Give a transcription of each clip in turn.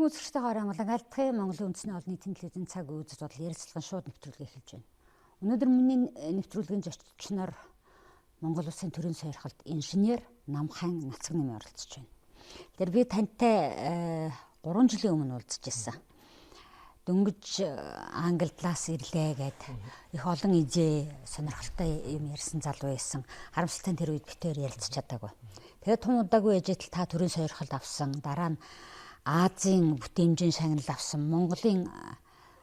Эрхэм үзэгчдийн хорон амгалан айлтгая. Монголын үндэсний олон нийтийн телевизийн цаг үе үзэж бодол ярилцлагын шууд нэвтрүүлгийг эхэлж байна. Өнөөдөр миний нэвтрүүлгийн зочноор Монгол Улсын төрийн сойрхолт инженер Намхан Нацаг нэмээ оролцож байна. Тэгэхээр би тантай 3 жилийн өмнө уулзч ирсэн. Дөнгөж Англиас ирлээ гэд их олон ижээ сонирхолтой юм ярьсан залуу байсан. Харамсалтай нь тэр үед битээр ярилцж чадаагүй. Тэгээд тун удаагүй ээжэтэл та төрийн сойрхолт авсан. Дараа нь Азийн бүтээмжийн шагнал авсан. Монголын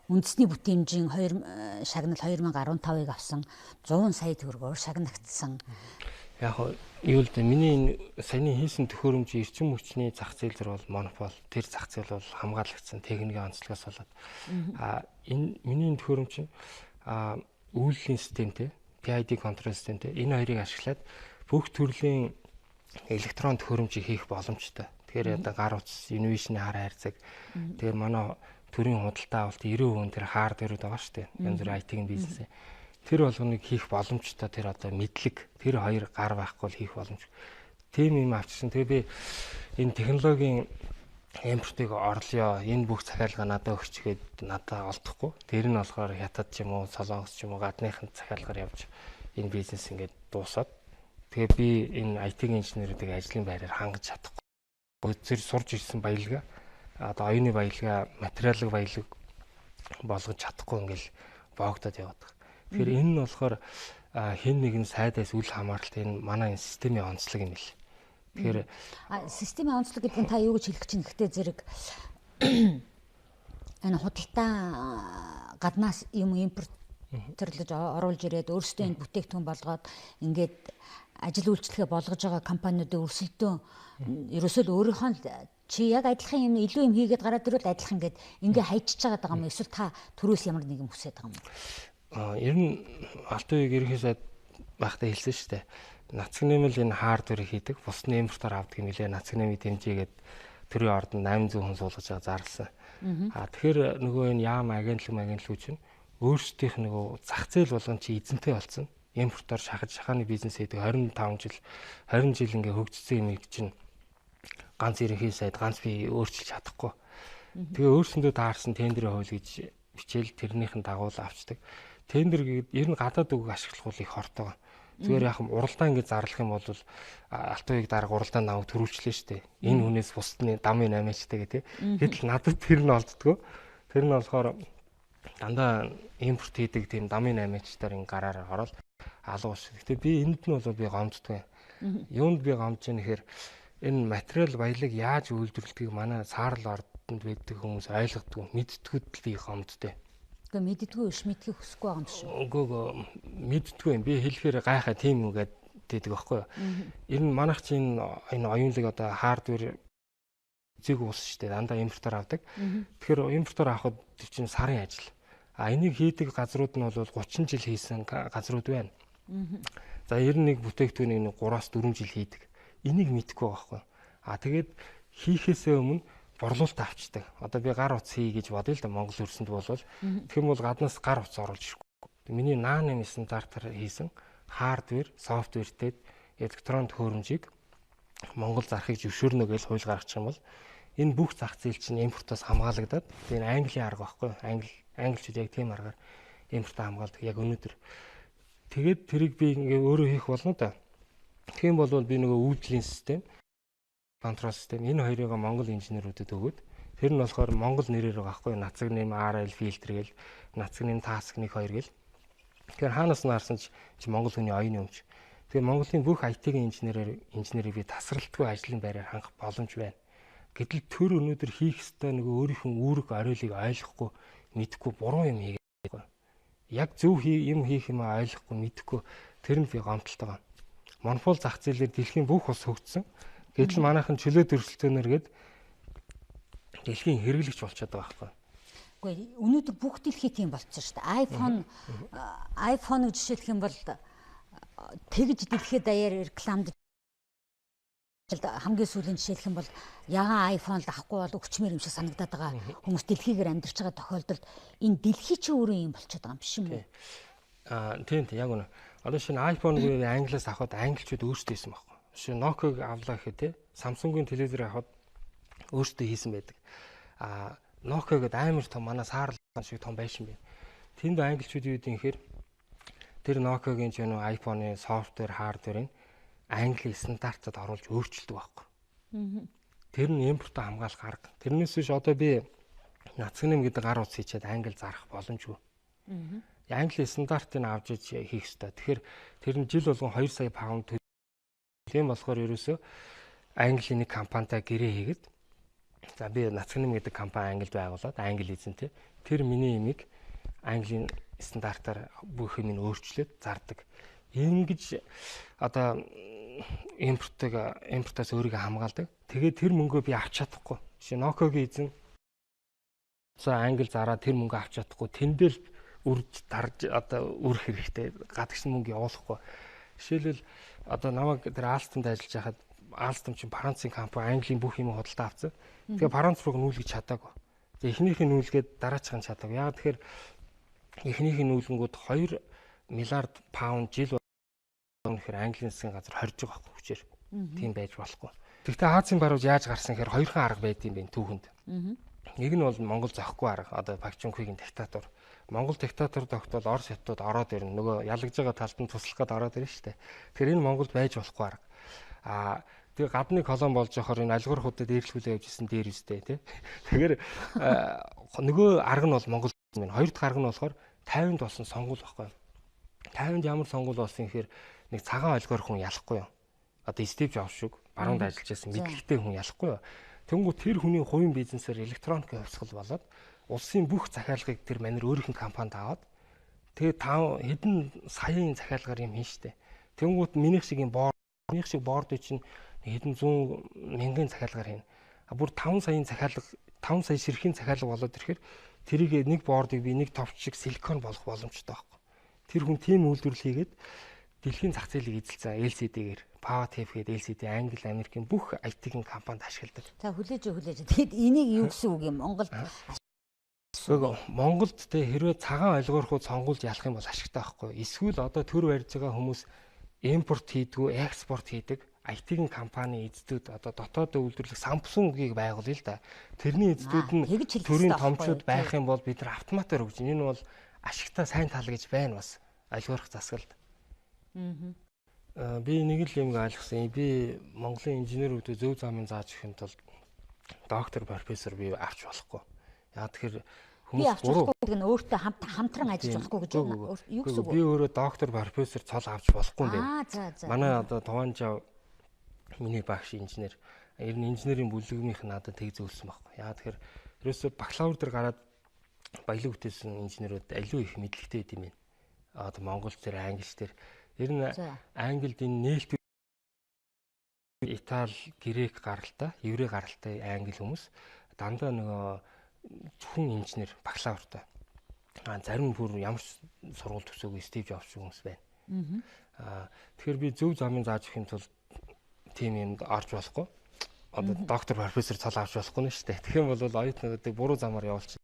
үндэсний бүтээмжийн 2 шагнал 2015-ыг авсан. 100 сая төгрөгөөр шагнагдсан. Яг юу л дээ, миний энэ саяны хийсэн төхөөрөмж эрчим хүчний зах зээл зэр бол монопол. Тэр зах зээл бол хамгаалагдсан техникийн онцлогоос болоод энэ миний энэ төхөөрөмж чинь үйлдлийн системтэй, PID контрол системтэй энэ хоёрыг ашиглаад бүх төрлийн электрон төхөөрөмжийг хийх боломжтой. Тэгэхээр одоо гар утас, innovation-ы хар хайрцаг, тэгэхээр манай төрийн худалдаа авалт 90% тэр хардверүүд байгаа шүү дээ. Янз бүрийн IT-ийн бизнес. Тэр болгоныг хийх боломжтой тэр одоо мэдлэг, тэр хоёр гар байхгүй л хийх боломж. Тийм юм авчирсан. Тэгээ би энэ технологийн импортыг орлоё. Энэ бүх захиалга надад өгчгээд надад олдохгүй. Тэр нь болохоор Хятад ч юм уу, Солонгос ч юм уу гадныхан захиалгаар явж энэ бизнес ингээд дуусаад. Тэгээ би энэ IT-ийн инженерүүдийг ажлын байраар хангаж чадахгүй. Тэр сурж ирсэн баялгаа, одоо оюуны баялгаа, материалын баялаг болгож чадахгүй ингээл боогдоод яваад байгаа. Тэгэхээр энэ нь болохоор хэн нэгэн сайдаас үл хамааралтай энэ манай энэ системийн онцлог юм бэл. Тэгэхээр системийн онцлог гэдэг нь та юу гэж хэлэх чинь гэхдээ зэрэг энэ худалдаа гаднаас юм импортлож оруулж ирээд өөрсдөө энэ бүтээгдэхүүн болгоод ингээд ажил үйлчлэгээ болгож байгаа компаниудын өрсөлдөөн ерөөсөө л өөрийнхөө чи яг адилхан юм илүү юм хийгээд гараад ирвэл адилхан гээд ингээ хайчиж байгаа юм эсвэл та төрөөс ямар нэг юм хүсэж байгаа юм уу? Ер нь алтан үеийг ерөнхий сайд байхдаа хэлсэн шүү дээ. Нацаг нэмэл энэ хардверыг хийдэг, бус нь импортоор авдаг юм лээ. Нацаг нэмийг дэмжигээд төрийн ордонд 800 хүн суулгаж байгаа зарласан. Тэгэхээр нөгөө энэ яам агентлаг чинь өөрсдийнх нөгөө зах зээл болгон чи эзэнтэй болсон. Импортоор шахаж шахааны бизнес хийдэг 25 жил 20 жил ингээ хөгжсөн юм чинь ганц ерөнхий сайд ганц би өөрчилж чадахгүй. Тэгээ өөрсөндөө таарсан тендерийн хууль гэж бичээл тэрнийхэн дагуу л авчдаг. Тендер гээд ер нь гадаад үг ашиглах бол их хортой. Зүгээр яг уралдаан ингэ зарлах юм бол алтан үеийг дарга уралдаан намайг төрүүлчлээ шүү дээ. Энэ хүнээс бусдны дамын 8-чтай гэх тээ. Гэтэл надад тэр нь олддгоо. Тэр нь болохоор дандаа импорт хийдэг тийм дамын 8-чтаар ингэ гараар ороод алга ш. Гэтэ би энд нь бол би гомддгүй. Юунд би гомдож байгаа нэхэр энэ материал баялаг яаж үйлдвэрлэдгийг манай саарл ордонд байдаг хүмүүс ойлгодгүй, мэддгүүд л би гомдтой. Гэхдээ мэддэггүй биш, мэдхийг хүсэхгүй байгаа юм шүү. Үгүй мэддэггүй юм. Би хэлэхээр гайхаа тийм үү гэдэг байхгүй юу. Ер нь манайх чинь энэ оюунлаг одоо хардвер зэг уус шүү дээ. Дандаа импортоор авдаг. Тэгэхээр импортоор авахд тэр чинь сарын ажил. А энийг хийдэг газрууд нь бол 30 жил хийсэн газрууд байна. За ер нь нэг бүтээгдэхүүнийг 3-4 жил хийдэг. Энийг мэдэхгүй байгаа байхгүй. А тэгээд хийхээсээ өмнө борлуулалт авчдаг. Одоо би гар утас хий гэж бодъё л да Монгол өрсөнд болвол. Тэгэх юм бол гаднаас гар утас оруулж ирэхгүй. Миний нааны стандартаар хийсэн хардвер, софтвертэй электрон төхөөрөмжийг Монгол зархыг зөвшөөрнө гэж хууль гаргачих юм бол энэ бүх зах зээл чинь импортоос хамгаалагдаад энэ Английн арга байхгүй. Англичууд яг тийм аргаар импортоо хамгаалдаг яг өнөөдөр. Тэгээд тэрийг би ингээ өөрөө хийх болно да. Тэгэх юм бол би нөгөө үйлдвэрлэлийн систем, контрол систем энэ хоёрыг Монгол инженерүүдэд өгөөд тэр нь болохоор Монгол нэрээр байгаа байхгүй. Нацаг нэм RL фильтр гэл, нацаг нэм task 1 2 гэл. Тэгэхээр хаанаас нь харсан чи Монгол хүний оюуны өмч. Тэгэхээр Монголын бүх IT-ийн инженерийг би тасралтгүй ажлын байраар хангах боломж байна. Гэтэл төр өнөөдөр хийх ёстой нөгөө өөрийнх нь үүрэг оройлыг ойлгохгүй, мэдэхгүй буруу юм хийгээд. Яг зөв юм хийх юм ойлгохгүй, мэдэхгүй тэр нь би гомдолтой байгаа. Монопол зах зээлээр дэлхийн бүх улс хөгжсөн. Гэтэл манайхан чөлөө төрөлтөөнөр гээд дэлхийн хэрэглэгч болчиход байгаа байхгүй. Үгүй өнөөдөр бүх дэлхий тийм болчихсон шүү дээ. iPhone-ыг жишээлх юм бол тэгж дэлхийд даяар рекламд хамгийн сүүлийн жишээлх юм бол ягаан iPhone л авахгүй бол өгчмөр юм шиг санагдаад байгаа хүмүүс дэлхийгээр амьдарч байгаа тохиолдолд энэ дэлхий чи өөрөө юм болчиход байгаа юм биш юм уу? Тийм яг үнэ. Одоо шинэ iPhone-ыг Англиас авахад англичууд өөрсдөө хийсэн байхгүй. Шинэ Nokia-г авлаа гэхэд те Samsung-ийн телевизээр авахад өөрсдөө хийсэн байдаг. А Nokia гэдэг амар том манай саарл шиг том байшин байна. Тэнд англичууд юу гэдэг юм хэр тэр Nokia-гийн ч юм уу iPhone-ы софтвер, хардверыг Англи стандартад оруулж өөрчилдөг байхгүй. Тэр нь импортоо хамгаалах арга. Тэрнээс биш одоо би нацгнэм гэдэг гар утас хийчихэд англи зарах боломжгүй. Англи стандартыг авч иж хийх ёстой. Тэгэхээр тэр нь жил болгон 2 сая паунд. Тийм болохоор ерөөсөө Английн нэг компанитай гэрээ хийгээд за би нацгнэм гэдэг компани Англид байгуулад англи эзэнтэй тэр миний имийг Английн стандартаар бүх юм нь өөрчлөөд зардаг. Ингэж одоо импортоос өөрийгөө хамгаалдаг. Тэгээд тэр мөнгөө би авч чадахгүй. Жишээ Nokia-гийн эзэн за англи зараа тэр мөнгө авч чадахгүй. Тэндэл үрж дарж одоо үрэх хэрэгтэй. Гадагш мөнгө явуулахгүй. Жишээлбэл одоо намайг тэр Alstom-д ажиллаж байхад Alstom чинь Францын компани Английн бүх юм худалдаа авсан. Тэгээ Франц руу нүүлгэж чадаагүй. Тэгээ эхнийх нь нүүлгээд дараачих нь чадаагүй. Яг тэгэхээр эхнийх нь нүүлгэнгүүд 2 миллиард паунд жил гэхээр Английн засгийн газар хорж байгаа байхгүй хүчээр. Тийм байж болохгүй. Тэгвэл Азийн баруун яаж гарсан гэхээр хоёрхан арга байд юм бэ түүхэнд. Нэг нь бол Монгол зохихгүй арга. Одоо Пакчунхигийн диктатор. Монгол диктатор тогтвол Орос хятад ороод ирнэ. Нөгөө ялгаж байгаа талд нь туслах гээд ороод ирнэ шүү дээ. Тэгэхээр энэ Монголд байж болохгүй арга. Аа тэгээ гадны колон болж явахаар энэ алгуур худад дээрлэхүүлээ явж исэн дээр үстэй тий. Тэгэхээр нөгөө арга нь бол Монгол юм. Хоёр дахь арга нь болохоор 50-нд болсон сонгуул байхгүй. 50-нд ямар сонгуул болсон гэхээр нэг цагаан олгоор хүн ялахгүй юу. Одоо Стив Джобс шиг баруунд ажиллаж байсан мэдлэгтэй хүн ялахгүй юу. Тэнгүү тэр хүний хувийн бизнесээр электроникийн хувьсгал болоод улсын бүх захиалгыг тэр манер өөрийнх нь компанид аваад тэгээ 5 хэдэн саяын захиалгаар юм хийн штэ. Тэнгүүт минийх шиг юм борд минийх шиг бордыг чинь хэдэн зуун мянган захиалгаар хийнэ. А бүр 5 саяын захиалга 5 сая ширхийн захиалга болоод ирэхээр тэрийг нэг бордыг би нэг товч шиг силикон болох боломжтой байхгүй. Тэр хүн тийм үйлдвэрлэл хийгээд дэлхийн зах зээлийг эзэлсэн LCD-гээр PowerTF гэдэг LCD Англи, Америкийн бүх IT-ийн компанид ашигладаг. За хүлээж. Тэгэхэд энийг юу гэсэн үг юм? Монголд Үгүй Монголд те хэрвээ цагаан олигорхууд сонгуульд ялах юм бол ашигтай байхгүй. Эсвэл одоо төр барьж байгаа хүмүүс импорт хийдгүү, экспорт хийдэг IT-ийн компани эздүүд одоо дотоод үйлдвэрлэх Samsung-ыг байгуулъя л да. Тэрний эздүүд нь төрийн томчууд байх юм бол бид нар автоматар өгч. Энэ бол ашигтай сайн тал гэж байна бас олигорх засаглалд. Би нэг л юм ойлгосон. Би Монголын инженерүүдэд зөв замын зааж өгөхийн тулд доктор, профессор би авч болохгүй. Яг тэгэхээр хүмүүс буруу гэдэг нь өөртөө хамтран ажиллаж болохгүй гэж юу гэсэн үг вэ? Би өөрөө доктор, профессор цол авч болохгүй юм байна. Манай одоо Туваанжав миний багш инженер. Ер нь инженерийн бүлэгмийнх нь надад тэг зөвлөсөн байхгүй. Яг тэгэхээр ерөөсөө бакалавр дээр гараад баялаг бүтээсэн инженерүүд аливаа их мэдлэгтэй байд юм байна. Одоо Монгол дээр, англи дээр ер нь Англид энэ нээлт Итали, Грек гаралтай, Еврей гаралтай англи хүмүүс дандаа нөгөө зөвхөн инженер бакалавртай. А зарим бүр ямар ч сургууль төгсөөгүй Стив Джобс шиг хүмүүс байна. Аа тэгэхээр би зөв замын зааж өгөхийн тулд тийм юмд орж болохгүй. Одоо доктор, профессор цол авч болохгүй нь шүү дээ. Тэгэх юм бол оюутнуудыг буруу замаар явуулчих.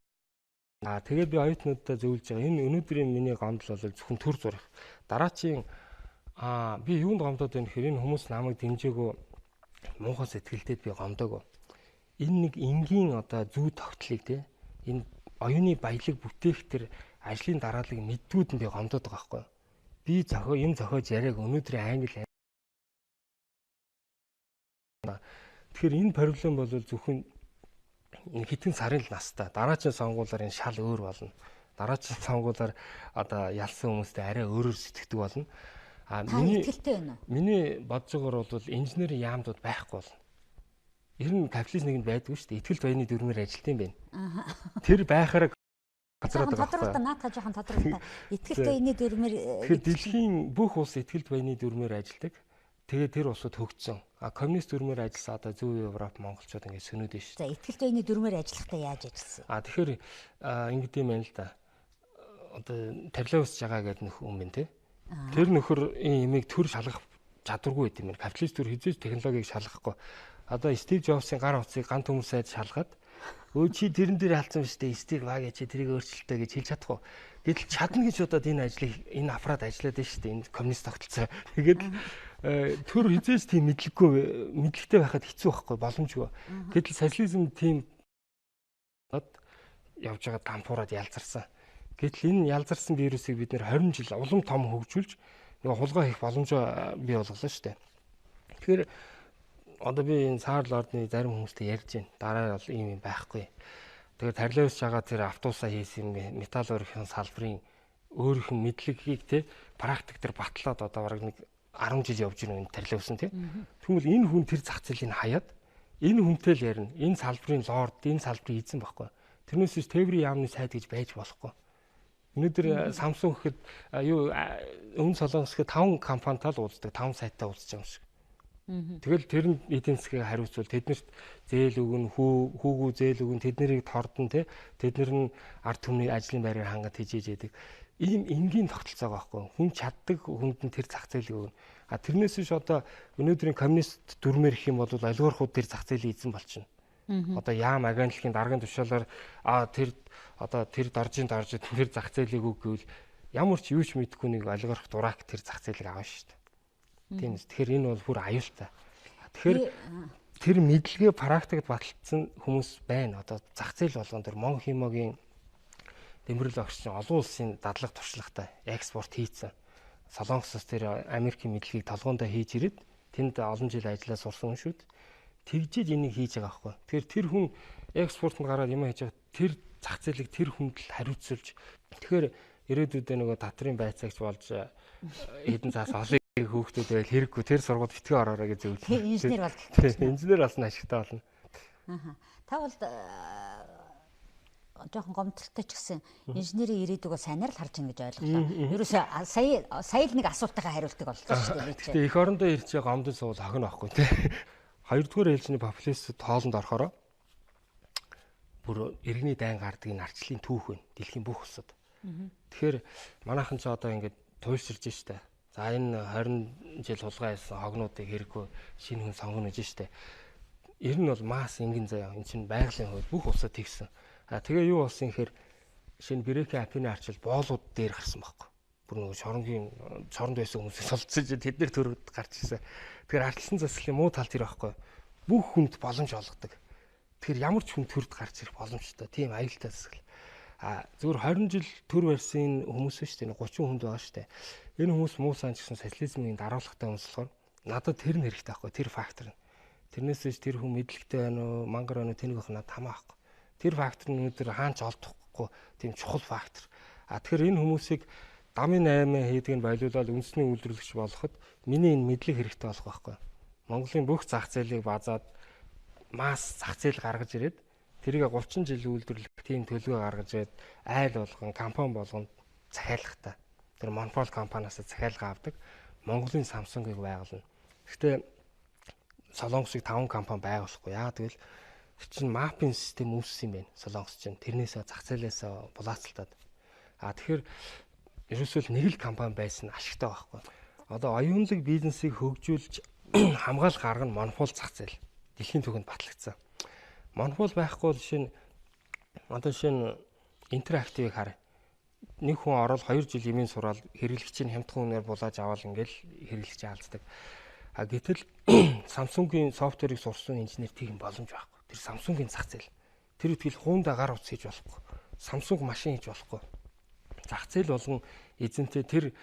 Аа тэгээд би оюутнуудаа зөвлөж байгаа. Энэ өнөөдрийн миний гомдол бол зөвхөн төр зурх. Дараачийн би юунд гомдоод байна гэхээр энэ хүмүүс намайг дэмжээгөө муухай сэтгэлдээд би гомдоогоо. Энэ нэг энгийн одоо зүү тогтлыг те энэ оюуны баялаг бүтээх тэр ажлын дарааллыг мэддгүүд нь би гомдоод байгаа байхгүй. Би зохио юм зохиож яриаг өнөөдрийн англи. Тэгэхээр энэ проблем бол зөвхөн хэдэн сарын л настай. Дараагийн сонгуулиар энэ шал өөр болно. Дараагийн сонгуулиар одоо ялсан хүмүүстэй арай өөрөөр сэтгэдэг болно. А миний итгэлтэй байна уу? Миний бодож байгаагаар бол инженерийн яамдууд байхгүй болно. Ер нь капитализм нэгэнд байдгүй шүү дээ. Итгэл баяны дүрмээр ажилт юм байна. Тэр байхаараа газраад байгаа байхгүй. Наадах жоохон тодорхой. Итгэл баяны дүрмээр. Тэгэхээр дэлхийн бүх улс итгэл баяны дүрмээр ажилдаг. Тэгээ тэр улсууд хөгжсөн. А коммунист дүрмээр ажилласан одоо зүүн Европ монголчууд ингээд сөнөөд шүү. За итгэл баяны дүрмээр ажиллахдаа яаж ажилласан? А тэгэхээр ингэдэм юм байна л да. Одоо тавилаа үсэж байгаа гэдэг нөх юм байна те. Тэр нөхөр энэ ямиг төр шалгах чадваргүй байт юм байна. Капиталист төр хэзээ ч технологиг шалгахгүй. Одоо Стив Джобсын гар утсыг ган төмөр сайд шалгаад өө чи тэрэн дээр алдсан биз дээ. Стив баг чи тэрийг өөрчлөлтөө гэж хэлж чадахгүй. Гэтэл чадна гэж бодоод энэ ажлыг энэ аппарат ажиллаад байна шүү дээ. Энэ коммунист тогтолцоо. Тэгээд төр хэзээ ч тийм мэдлэггүй мэдлэгтэй байхад хэцүү байхгүй боломжгүй. Гэтэл социализм тийм Явж байгаа дампуураад ялзарсан. Гэтэл энэ ялзарсан вирусыг бид нэр 20 жил улам том хөгжүүлж нөгөө хулгай хийх боломжоо бий болголоо шүү дээ. Тэгэхээр одоо би энэ Саар лордны зарим хүмүүстэй ярьж байна. Дараа бол ийм юм байхгүй. Тэгэхээр Тарлиус жагаа тэр автобусаа хийсэн металл өрхийн салбарын өөрийнх нь мэдлэгийг те практик дээр батлаад одоо бараг нэг 10 жил явж байна энэ Тарлиус нь те. Тэгвэл энэ хүн тэр зах зээлийг хаяад энэ хүнтэй л ярина. Энэ салбарын лорд, энэ салбарын эзэн байхгүй. Тэрнээс биш тээврийн яамны сайд гэж байж болохгүй. Өнөөдөр Samsung гэхэд юу өмнө Солонгос гэхэд 5 компанитай л уулздаг, 5 сайттай уулзж байгаа юм шиг. Тэгэл тэр нь эдийн засгийг хариуцвал тэднэрт зээл өгнө, хүүгүү зээл өгнө, тэднэрийг тордон те, тэд нар нь ард түмний ажлын байраар хангад хижээж яадаг. Ийм энгийн тогтолцоо байхгүй. Хүн чаддаг хүнд нь тэр зах зээлийг өгнө. А тэрнээс биш одоо өнөөдрийн коммунист дүрмээр гэх юм бол олигархууд тэр зах зээлийн эзэн болчихно. Одоо яам агентлагийн даргын тушаалаар тэр одоо тэр доржийн дорж тэр зах зээлийг үг гэвэл ямар ч юу ч мэдэхгүй нэг олигарх дурак тэр зах зээлийг авна шүү дээ. Тийм үү. Тэгэхээр энэ бол бүр аюултай. Тэгэхээр тэр мэдлэгээ практикт баталсан хүмүүс байна. Одоо зах зээл болгон дээр Монхимогийн Дэмбэрэл багш чинь олон улсын дадлага туршлагатай экспорт хийцэн. Солонгосоос тэр Америкийн мэдлэгийг толгоондоо хийж ирээд тэнд олон жил ажиллаа сурсан хүн шүү дээ. Тэгжиж энийг хийж байгаа байхгүй. Тэгэхээр тэр хүн экспортод гараад юм хийж байгаа тэр зах зээлийг тэр хүнд л хариуцуулж тэгэхээр ирээдүйдээ нөгөө татрын байцаагч болж хэдэн цаас олон хүүхдүүд байл хэрэггүй тэр сургууль битгий ороорой гэж зөвлөв. Инженер бол гэх юм. Инженер болсон ашигтай болно. Аа. Та бол жоохон гомдолтой ч гэсэн инженерийн ирээдүг бол сайнаар л харж байна гэж ойлголоо. Ерөөсөө сая л нэг асуултынхаа хариултыг оллоо шүү дээ. Гэтэ эх орондоо ирж байгаа гомдол суул хохино байхгүй тий. Хоёрдугаар ээлжний популист хоолнд орохороо бүр иргэний дайн гардыг нь арчлын түүх байна. Дэлхийн бүх улсад. Тэгэхээр манайхан ч одоо ингээд туйлширж штэ. За энэ 20 жил хулгай хийсэн хогнуудыг хэрэггүй шинэ хүн сонгоно гэж штэ. Ер нь бол масс ингэн заяа. Энэ чинь байгалийн хууль бүх улсад тэгсэн. А тэгээ юу болсон гэхээр шинэ Грекийн Афины арчил боолууд дээр гарсан байхгүй. Бүр нөгөө шоронгийн шоронд байсан хүмүүсийг солилцож тэд нэр төрөд гарч ирсэн. Тэгэхээр арчилсан засаглалын муу тал тэр байхгүй. Бүх хүнд боломж олгодог. Тэгэхээр ямар ч хүн төрд гарч ирэх боломжтой. Тийм аюултай засаглал. А зөвхөн 20 жил төр барьсан хүмүүс шүү дээ. 30 хүнд байгаа шүү дээ. Энэ хүмүүс муу сайн ч гэсэн социализмын дараалгатай хүмүүс болохоор надад тэр нь хэрэгтэй байхгүй. Тэр фактор нь. Тэрнээс биш тэр хүн мэдлэгтэй байна уу, мангар байна уу тэнийг өх надад хамаахгүй. Тэр фактор нь өнөөдөр хаан ч олдохгүй тийм чухал фактор. А тэгэхээр энэ хүмүүсийг дамын 8 хийдэг нь болиулаад үндэсний үйлдвэрлэгч болоход миний энэ мэдлэг хэрэгтэй болох байхгүй. Монголын бүх зах зээлийг базаад масс зах зээл гаргаж ирээд тэрийг 30 жил үйлдвэрлэх тийм төлөвөө гаргаж ирээд айл болгон, компани болгонд захиалгатай. Тэр монопол компаниас захиалга авдаг. Монголын Samsung-ыг байгуулна. Гэхдээ Солонгосыг 5 компани байгуулахгүй. Яагаад гэвэл тэр чинь мапын систем үүссэн юм байна. Солонгос чинь тэрнээсээ зах зээлээс булаацалтаад. А тэгэхээр ерөөсөө л нэг л компани байсан ашигтай байхгүй. Одоо оюунлаг бизнесийг хөгжүүлж хамгаалах арга нь монопол зах зээл. Дэлхийн түүхэнд батлагдсан. Монопол байхгүй бол шинэ одоо шинэ интерактивыг хар. Нэг хүн ороод 2 жил юмын сураал хэрэглэгчийн хямдхан үнээр булааж аваад ингээл хэрэглэгч алддаг. А гэтэл Samsung-ийн софтверийг сурсан инженер тийм боломж байхгүй. Тэр Samsung-ийн зах зээл. Тэр үтгэл хуунда гар утас хийж болохгүй. Samsung машин хийж болохгүй. Зах зээл болгон эзэнтэй тэр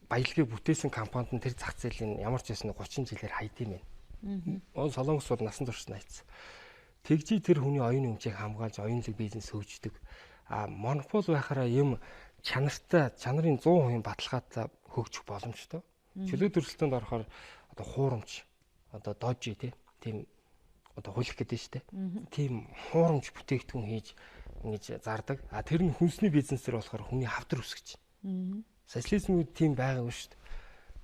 баялагийг бүтээсэн компанид нь тэр зах зээлийн ямар ч байсан 30 жилээр хайд юм байна. Ол Солонгос бол насан турш найцсан. Тэгжий тэр хүний оюуны өмчийг хамгаалж оюунлаг бизнес хөгждөг. А монопол байхаараа юм чанартай, чанарын 100% баталгаатай хөгжих боломжтой. Чөлөө төрөлтөнд орохоор одоо хуурамч, одоо дожи тийм одоо хулих гэдэг нь шүү дээ. Тийм хуурамч бүтээгдэхүүн хийж ингэж зардаг. А тэр нь хүнсний бизнесээр болохоор хүний хавдар үсгэж. Социализм үед тийм байгаагүй шүү дээ.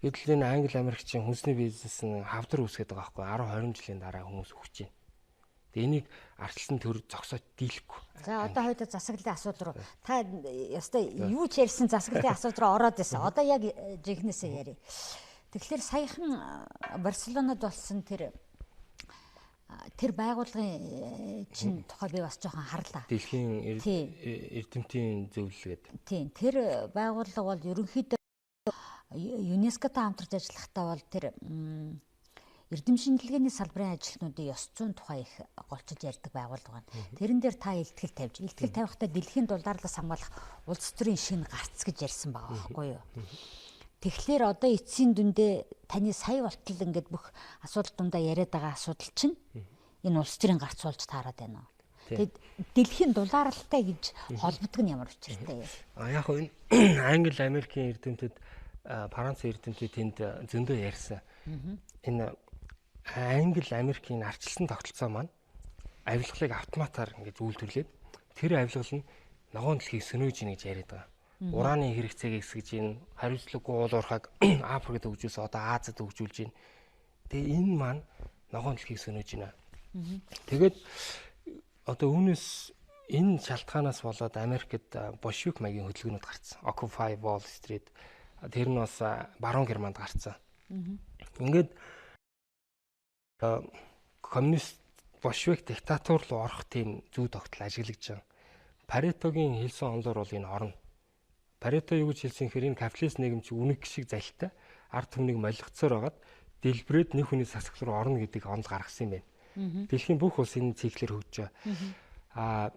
Гэтэл энэ Англи Америкчин хүнсний бизнес нь хавдар үсгээд байгаа байхгүй 10 20 жилийн дараа хүмүүс өгч байна. Тэгээ энийг арчилсан төр зогсоож дийлэхгүй. За одоо хоёулаа засаглалын асуудал руу та ёстой юу ч ярьсан засаглалын асуудал руу ороод байсан. Одоо яг жинхнээсээ ярив. Тэгэхээр саяхан Барселонад болсон тэр байгууллагын чинь тухай би бас жоохон харлаа. Дэлхийн эрдэмтийн зөвлөл гэдэг. Тийм. Тэр байгууллага бол ерөнхийдөө ЮНЕСКОтой хамтарч ажиллахдаа бол тэр Эрдэм шинжилгээний салбарын ажилтнуудын ёс зүйн тухай их голчилж ярьдаг байгууллага байна. Тэрэн дээр та илтгэл тавьж, илтгэл тавихтаа дэлхийн дулаарлаас хамгаалах улс төрийн шинэ гарц гэж ярьсан байгаа байхгүй юу? Тэгэхээр одоо эцсийн дүндээ таны сая болтол ингээд бүх асуудал дундаа яриад байгаа асуудал чинь энэ улс төрийн гарц болж таарад байна уу? Тэгээд дэлхийн дулаарлалтай гэж холбогддог нь ямар учиртай вэ? А яг хөө энэ Англи, Америкийн эрдэмтэд, Франц эрдэмтэд тэнд зөндөө ярьсан. Энэ Англи, Америкийн арчилсан тогтолцоо маань авилгалыг автоматар ингэж үйлдвэрлээд тэр авилгал нь ногоон дэлхийг сөнөөж ийн гэж яриад байгаа. Ураны хэрэгцээг эсгэж ийн, хариуцлагагүй уул уурхайг Африкт хөгжүүлсэн, одоо Азад хөгжүүлж ийн. Тэгээ энэ маань ногоон дэлхийг сөнөөж байна. Тэгээд одоо үүнээс энэ шалтгаанаас болоод Америкт большевик маягийн хөдөлгөөнүүд гарцсан. Occupy Wall Street тэр нь бас баруун Германд гарцсан. Ингээд коммунист большевик диктатур руу орох тийм зүй тогтол ажиглагдж байгаа. Паретогийн хэлсэн онолоор бол энэ орно. Парето юу гэж хэлсэн гэхээр энэ капиталист нийгэм чи үнэг шиг залтай ард түмнийг молигцоор байгаад дэлбэрээд нэг хүний сасгал руу орно гэдэг онол гаргасан юм байна. Дэлхийн бүх улс энэ циклээр хөгжиж байгаа. Аа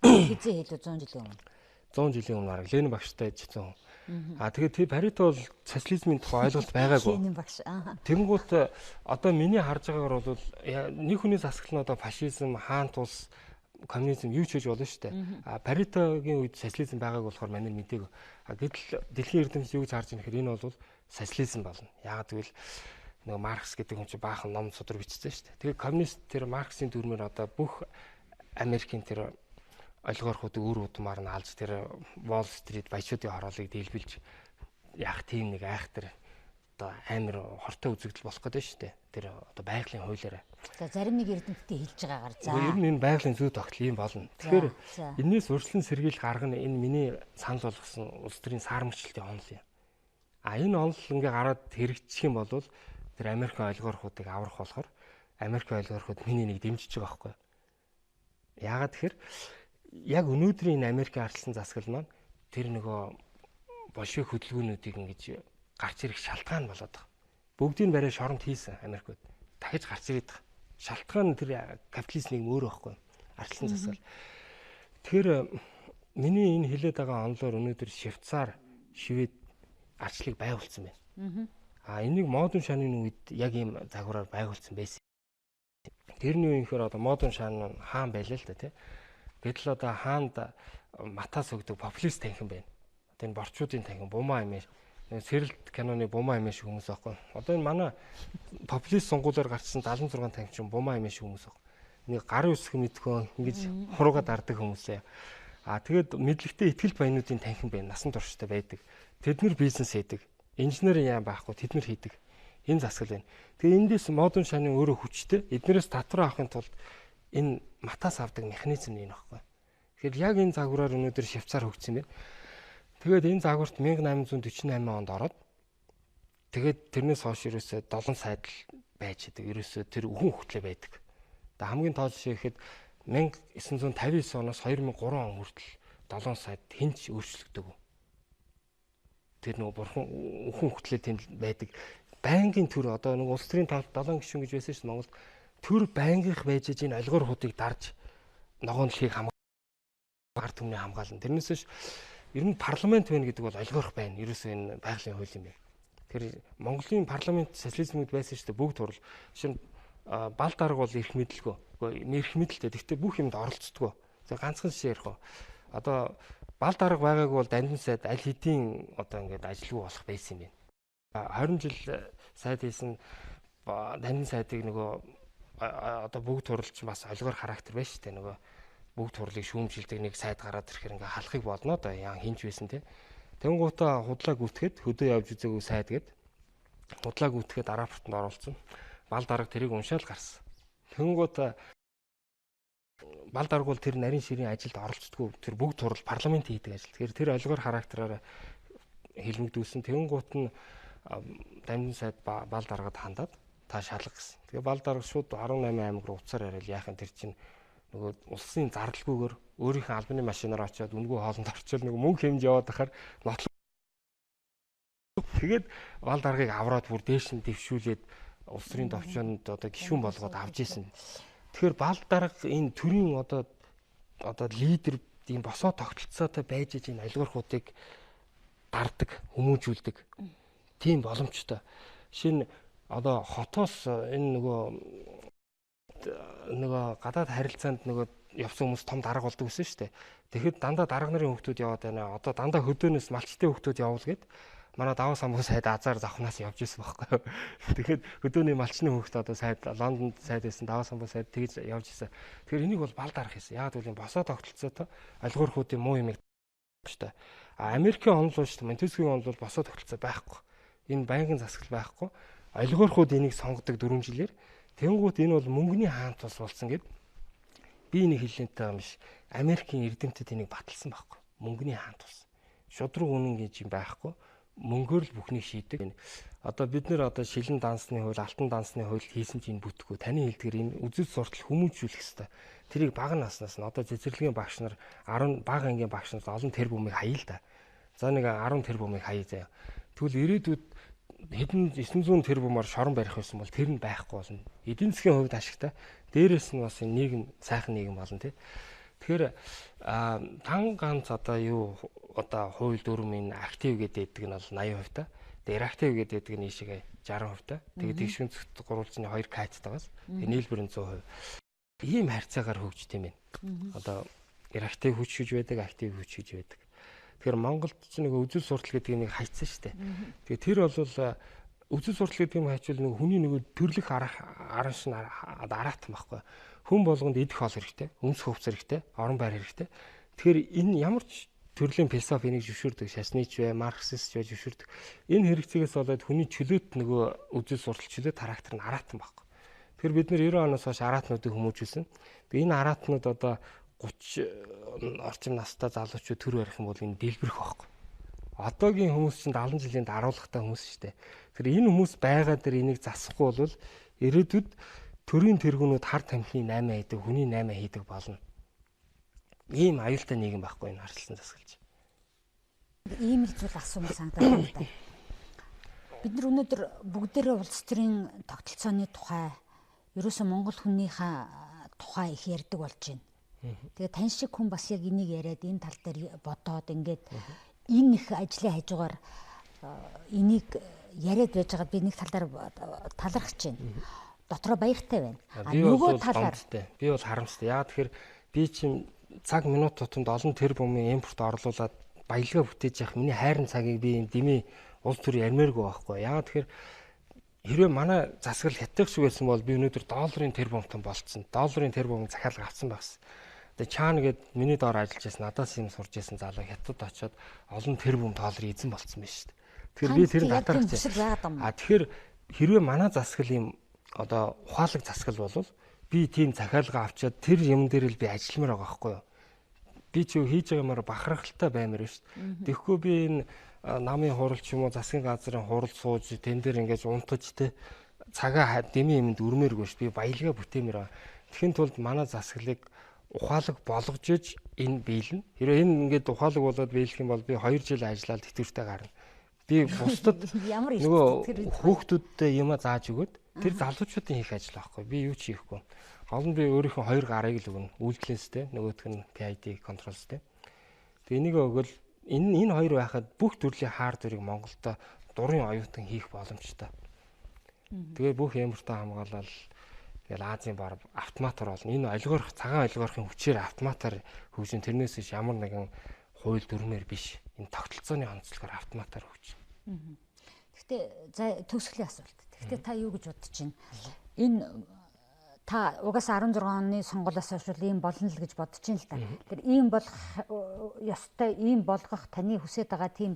хизээ хэлүү 100 жилийн өмнө. 100 жилийн өмнө арга Ленин багштай жицэн. Аа тэгээд тэр Парето бол социализмын тухай ойлголт байгаагүй. Ленин багш. Тэнгуут одоо миний харж байгаагаар бол нэг хүний засаглал нь одоо фашизм, хаант улс, коммунизм юу ч хийж болно шүү дээ. А Паретогийн үед социализм байгааг болохоор манай мдээгүй. А гэтэл дэлхийн эрдэмтд юу гэж харж байгаа нэхэр энэ бол социализм болно. Яагаад гэвэл нөгөө Маркс гэдэг хүн чинь баахан ном судар бичсэн шүү дээ. Тэгээ коммунист тэр Марксийн дүрмээр одоо бүх Америкийн тэр олигархуудыг үр удмаар нь алж тэр Wall Street баячуудын хороолыг дийлбэлж яах тийм нэг айхтар одоо амар хортой үзэгдэл болох гэдэг шүү дээ. Тэр одоо байгалийн хуулиараа. За зарим нэг эрдэмтдийн хэлж байгаагаар за. Ер нь энэ байгалийн зүй тогтол ийм болно. Тэгэхээр энээс урьдчилан сэргийлэх арга нь энэ миний санал болгосон улс төрийн саарамчлалтын онол юм. А энэ онол ингээ гараад хэрэгжих юм бол тэр Америкийн олигархуудыг аврах болохоор Америкийн олигархууд миний нэг дэмжиж байгаа байхгүй. Яагаад тэгэхээр яг өнөөдрийн энэ Америкийн арчилсан засаглал маань тэр нөгөө большевик хөдөлгөөнүүдийг ингэж гарч ирэх шалтгаан болоод байгаа. Бүгдийг барай шоромт хийсэн Америкууд. Дахиж гарч ирээд байгаа. Шалтгаан нь тэр капитализм нэг өөр байхгүй. Арчилсан засаглал. Тэгэхээр миний энэ хэлээд байгаа онолоор өнөөдөр Швейцар, Швед арчлыг байгуулсан байна. А энийг модон шаны үед яг ийм загвараар байгуулсан байсан. Тэрний үе инхээр одоо модон шан хаан байлаа л да тий. Гэтэл одоо хаанд матаас өгдөг популист танхим байна. Одоо энэ борчуудын танхим бумаа юм. Сэрэлт киноны бумаа юм шиг хүмүүс аахгүй. Одоо энэ манай популист сонгуулиар гарчсан 76 танхим чинь бумаа юм шиг хүмүүс аахгүй. Нэг гар үсэх мэдхөө ингэж хурууга дардаг хүмүүсээ. А тэгээд мэдлэгтэй ихтгэл баянуудын танхим байна. Насан турштай байдаг. Тэд нар бизнес хийдэг. Инженер яан байхгүй тэд нар хийдэг. Энэ засаглал байна. Тэгээ эндээс модон шаны өөрөө хүчтэй. Эднэрээс татвар авахын тулд энэ матаас авдаг механизм нь энэ баггүй. Тэгэхээр яг энэ загвараар өнөөдөр Швейцар хөгжсөн байна. Тэгээд энэ загварт 1848 онд ороод тэгээд тэрнээс хойш ерөөсөө 7 сайдл байж идэг. Ерөөсөө тэр үхэн хөтлөө байдаг. Одоо хамгийн тоо жишээ гэхэд 1959 оноос 2003 он хүртэл 7 сайд хинч өөрчлөгдөөгүй. Тэр нөгөө бурхан үхэн хөтлөө тэнд байдаг. Байнгын төр одоо нэг улс төрийн 7 гишүүн гэж байсан шүү дээ Монголд. Төр байнгынх байж иж энэ олигархуудыг дарж ногоон дэлхийг хамгаалах ард түмний хамгаална. Тэрнээс биш ер нь парламент байна гэдэг бол олигарх байна. Ерөөсөө энэ байгалийн хууль юм байна. Тэгэхээр Монголын парламент социализмд байсан шүү дээ бүгд хурал. Жишээ нь бал дарга бол эрх мэдэлгүй. Үгүй эрх мэдэлтэй. Гэхдээ бүх юмд оролцдоггүй. За ганцхан жишээ ярих уу. Одоо бал дарга байгаагүй бол дандан сайд аль хэдийн одоо ингээд ажилгүй болох байсан юм байна. 20 жил сайд хийсэн дандан сайдыг нөгөө одоо бүгд хурлч бас олигор характер байж шүү дээ. Нөгөө бүгд хурлыг шүүмжилдэг нэг сайд гараад ирэхээр ингээ халахыг бодно доо. Яа хинч байсан те. Тэнгуутаа худлаа гүтгэхэд хөдөө явж үзээгүй сайд гэд худлаа гүтгэхэд рапортод оруулсан. Бал дарга тэрийг уншаал гарсан. Тэнгуутаа бал дарга бол тэр нарийн ширийн ажилд оролцдоггүй. Тэр бүгд хурл парламент хийдэг ажил. Тэгэхээр тэр олигор характераараа хилмигдүүлсэн. Тэнгуут нь дамжин сайд бал даргад хандаад та шалга гэсэн. Тэгээ бал дарга шууд 18 аймаг руу уцаар яриад яахан тэр чинь нөгөө улсын зардалгүйгээр өөрийнхөө албаны машинаар очиод үнэгүй хоолнд орчвол нөгөө мөнгө хэмж яваад байхаар нотлох. Тэгээд бал даргаыг авраад бүр дээш нь дэвшүүлээд Улс төрийн төвчөнд одоо гишүүн болгоод авч исэн. Тэгэхээр бал дарга энэ төрийн одоо лидер ийм босоо тогтолцоотой байж иж энэ олигархуудыг дардаг, хүмүүжүүлдэг. Тийм боломжтой. Шинэ одоо хотоос энэ нөгөө гадаад харилцаанд нөгөө явсан хүмүүс том дарга болдог гэсэн шүү дээ. Тэгэхэд дандаа дарга нарын хүүхдүүд яваад байна. Одоо дандаа хөдөөнөөс малчтай хүүхдүүд явуул гэд манай Даваа самбуу сайд азар завхнаас явж исэн байхгүй юу. Тэгэхэд хөдөөний малчны хүүхд одоо сайд Лондонд сайд байсан, Даваа самбуу сайд тэгж явж исэн. Тэгэхээр энийг бол бал дарах хийсэн. Яг гэвэл босоо тогтолцоотой олигархуудын муу юмыг шүү дээ. А Америкийн онол шүү дээ. Монтескийн онол бол босоо тогтолцоо байхгүй. Энэ байнгын засаглал байхгүй. Олигархууд энийг сонгодог 4 жилээр. Тэнгуут энэ бол мөнгөний хаант тус болсон гэд би энийг хэллэнтэй юм биш. Америкийн эрдэмтэд энийг баталсан байхгүй. Мөнгөний хаант тус. Шудраг үнэн гэж юм байхгүй. Мөнгөөр л бүхнийг шийдэг. Одоо бид нэр одоо шилэн дансны хууль, алтан дансны хууль хийсэн чинь бүтггүй. Таны хэлдгээр энэ үзэл суртал хүмүүжүүлэх хэвээр. Тэрийг бага наснаас нь одоо цэцэрлэгийн багш нар 10 бага ангийн багш нар олон тэрбумыг хаяа л да. За нэг 10 тэрбумыг хаяа заяа. Тэгвэл ирээдүйд хэдэн 900 тэрбумаар шорон барих байсан бол тэр нь байхгүй болно. Эдийн засгийн хувьд ашигтай. Дээрээс нь бас энэ нийгэм сайхан нийгэм болно тий. Тэгэхээр тан ганц одоо юу одоо хууль дүрм энэ актив гэдэг нь бол 80% та. Тэгээ реактив гэдэг нь ийшээ 60% та. Тэгээ тэгш өнцөгт гурвалжны 2 каттайгаас тэгээ нийлбэр нь 100%. Ийм харьцаагаар хөгждөг юм байна. Одоо реактив хүч гэж байдаг, актив хүч гэж байдаг. Тэгэхээр Монголд ч нэг үзэл суртал гэдэг нэг хайцсан шүү дээ. Тэгээ тэр бол үзэл суртал гэдэг юм хайчвал нэг хүний нэг төрлөх аранш нь араатан байхгүй. Хүн болгонд идэх хоол хэрэгтэй, өмсөх хувцас хэрэгтэй, орон байр хэрэгтэй. Тэгэхээр энэ ямар ч төрлийн философи энийг зөвшөөрдөг, шашны ч бай, марксист ч бай зөвшөөрдөг. Энэ хэрэгцээгээс болоод хүний чөлөөт нөгөө үзэл суртал чөлөөт характер нь араатан байхгүй. Тэгэхээр бид нэр 90 оноос хойш араатнуудыг хүмүүжүүлсэн. Тэгээ энэ араатнууд одоо 30 орчим настай залуучууд төр барих юм бол энэ дэлбэрэх байхгүй. Одоогийн хүмүүс чинь 70 жилийн даруулгатай хүмүүс шүү дээ. Тэгэхээр энэ хүмүүс байгаа дээр энийг засахгүй бол ирээдүйд төрийн тэргүүнүүд хар тамхины 8 хийдэг, хүний 8 хийдэг болно. Ийм аюултай нийгэм байхгүй энэ харилцан засаглаж. Ийм л зүйл асуумар санагдаад байна л да. Бид нар өнөөдөр бүгдээрээ улс төрийн тогтолцооны тухай, ерөөсөө монгол хүнийхээ тухай их ярьдаг болж байна. Тэгээ тань шиг хүн бас яг энийг яриад энэ тал дээр бодоод ингээд энэ их ажлын хажуугаар энийг яриад байж байгаад би нэг талаар талархаж байна. Дотроо баяртай байна. А нөгөө талаар би бол харамстай. Яагаад тэгэхээр би чинь цаг минут тутамд олон тэрбумын импорт орлуулад баялгаа бүтээж явах миний хайрын цагийг би юм дэмий улс төр ярмааргүй байхгүй. Яагаад тэгэхээр хэрвээ манай засаглал хятадх шиг байсан бол би өнөөдөр долларын тэрбумтан болцсон. Долларын тэрбум захиалга авсан багс. Тэгээ Чаан гээд миний доор ажиллаж байсан, надаас юм сурж байсан залуу хятад очоод олон тэрбум долларын эзэн болцсон байж шүү дээ. Тэгэхээр би тэр татарч. А тэгэхээр хэрвээ манай засаглал юм одоо ухаалаг засаглал бол би тийм захиалга авчиад тэр юм дээр л би ажилламаар байгаа байхгүй юу? Би ч юу хийж байгаа юмар бахархалтай баймаар шүү дээ. Тэгэхгүй би энэ намын хурал ч юм уу засгийн газрын хурал сууж тэн дээр ингэж унтаж те цагаа дэмий юмд өрмөөргүй шүү. Би баялгаа бүтээмээр байгаа. Тэгэхин тулд манай засаглалыг ухаалаг болгож иж энэ биелнэ. Хэрвээ энэ ингээд ухаалаг болоод биелэх юм бол би 2 жил ажиллаад тэтгэвртэй гарна. Би бусдад нөгөө хүүхдүүдтэй юма зааж өгөөд тэр залуучуудын хийх ажил байхгүй. Би юу ч хийхгүй. Гол нь би өөрийнхөө 2 гарыг л өгнө. Үйлдлийн систем, нөгөөх нь PID контрол систем. Тэгээ энийг өгвөл энэ хоёр байхад бүх төрлийн хардварыг Монголд дурын оюутан хийх боломжтой. Тэгээ бүх ямартай хамгаалал тэгэл Азийн бар автоматар болно. Энэ олигарх, цагаан олигархын хүчээр автоматар хөгжин. Тэрнээс биш ямар нэгэн хууль дүрмээр биш. Энэ тогтолцооны онцлогоор автоматар хөгжин. Гэхдээ за төгсгөлийн асуулт. Гэхдээ та юу гэж бодож байна? Энэ та угаасаа 16 оны сонгуулиас хойш ийм болно л гэж бодож байна л да. Тэр ийм болох ёстой, ийм болгох таны хүсэж байгаа тийм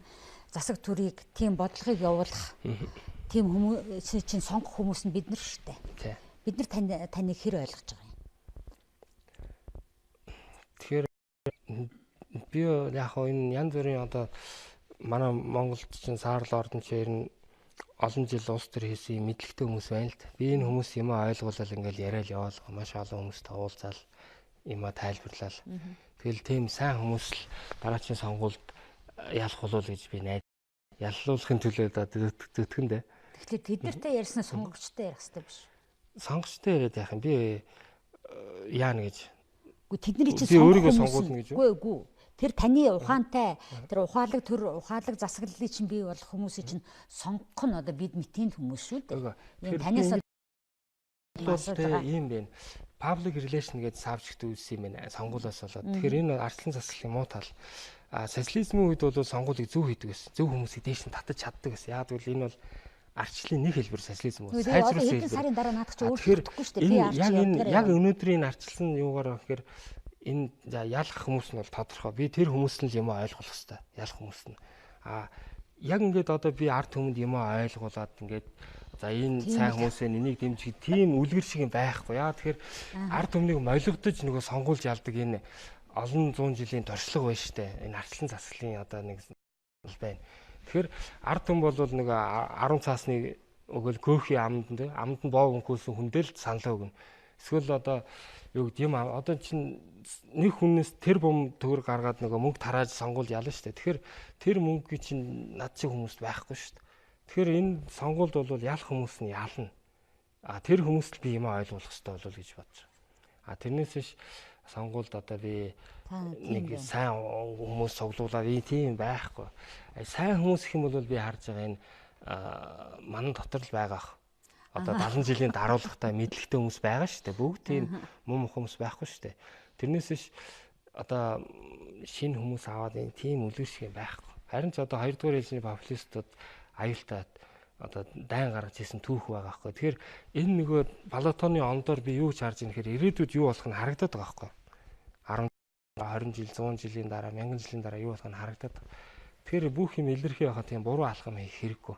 засаг төрийг, тийм бодлогыг явуулах тийм хүмүүс чинь сонгох хүмүүс нь бид нар шүү дээ. Бид нар таныг хэр ойлгож байгаа юм? Тэгэхээр би яг хоо энэ янз бүрийн одоо манай Монголд чинь саарл ордон чинь ер нь олон жил улс төр хийсэн мэдлэгтэй хүмүүс байна л да. Би энэ хүмүүс юмаа ойлгуулал ингээл яриад яваал маш олон хүмүүстэй уулзаал юмаа тайлбарлал. Тэгэл тийм сайн хүмүүс л дараачийн сонгуульд ялах болов гэж би найд. Яллуулахын төлөө зүтгэн дээ. Тэгэхээр тэд нартай ярьсан сонгогчтой ярих хэрэгтэй биш. Сонгогчтой яриад яах юм би яана гэж. Үгүй тэдний чинь би өөрийгөө сонгуулна гэж юу? Үгүй. Тэр таны ухаантай тэр ухаалаг төр ухаалаг засаглалыг чинь бий болох хүмүүсийг чинь сонгох нь одоо бид мэтийн хүмүүс шүү дээ. Тэгэхээр танаас асууж ийм байна. Public relation гэж subject үүссэн юм байна. Сонгуулиас болоод. Тэгэхээр энэ арчлан засаглалын муу тал. А социализмын үед бол сонгуулийг зөв хийдэг байсан. Зөв хүмүүсийг дээш нь татаж чаддаг байсан. Яг гэвэл энэ бол арчлалын нэг хэлбэр социализм бол сайжруулсан хэлбэр. Сарын дараа наадах чинь өөрчлөгдөхгүй шүү дээ. Би арч яг энэ яг өнөөдрийн арчилсан юугаар гэхээр энэ за ялах хүмүүс нь бол тодорхой. Би тэр хүмүүс нь л юм ойлгох хэвээр. Ялах хүмүүс нь. А яг ингээд одоо би ард түмэнд юм ойлгуулад ингээд за энэ сайн хүмүүсээ энийг дэмжих тийм үлгэр шиг юм байхгүй. Яа тэгэхээр ард түмнийг молигдож нөгөө сонгуулж ялдаг энэ олон зуун жилийн туршлага байна штэ. Энэ арчлан засаглалын одоо нэг байна. Тэгэхээр ард түмэн бол нэг 10 цаасны өгөөл көөхий амд нь амд нь боов өнхөөсөн хүндэл саналаа өгнө. Эсвэл одоо юу гэдэг юм одоо чинь нэг хүнээс тэр бум төгөр гаргаад нөгөө мөнгө тарааж сонгуул ялна шүү дээ. Тэгэхээр тэр мөнгөний чинь над шиг хүмүүст байхгүй шүү дээ. Тэгэхээр энэ сонгуульд бол ялах хүмүүс нь ялна. А тэр хүмүүст л би юм ойлгуулах хэрэгтэй болов гэж бодож байгаа. А тэрнээс биш сонгуульд одоо би нэг сайн хүмүүс цуглуулаад би тийм байхгүй. Сайн хүмүүс гэх юм бол би харж байгаа энэ манан дотор л байгаа. Одоо 70 жилийн даруулгатай мэдлэгтэй хүмүүс байгаа шүү дээ. Бүгд тийм муу мух хүмүүс байхгүй шүү дээ. Тэрнээс биш одоо шинэ хүмүүс аваад энэ тийм үлгэр шиг юм байхгүй. Харин ч одоо 2 дугаар ээлжийн популистууд аюултай одоо дайн гаргаж ирсэн түүх байгаа байхгүй. Тэгэхээр энэ нөгөө Платоны ондоор би юу ч харж ийм гэхээр ирээдүйд юу болох нь харагдаад байгаа байхгүй. 10 20 жил, 100 жилийн дараа, 1000 жилийн дараа юу болох нь харагдаад. Тэгэхээр бүх юм илэрхий байхад тийм буруу алхам хийх хэрэггүй.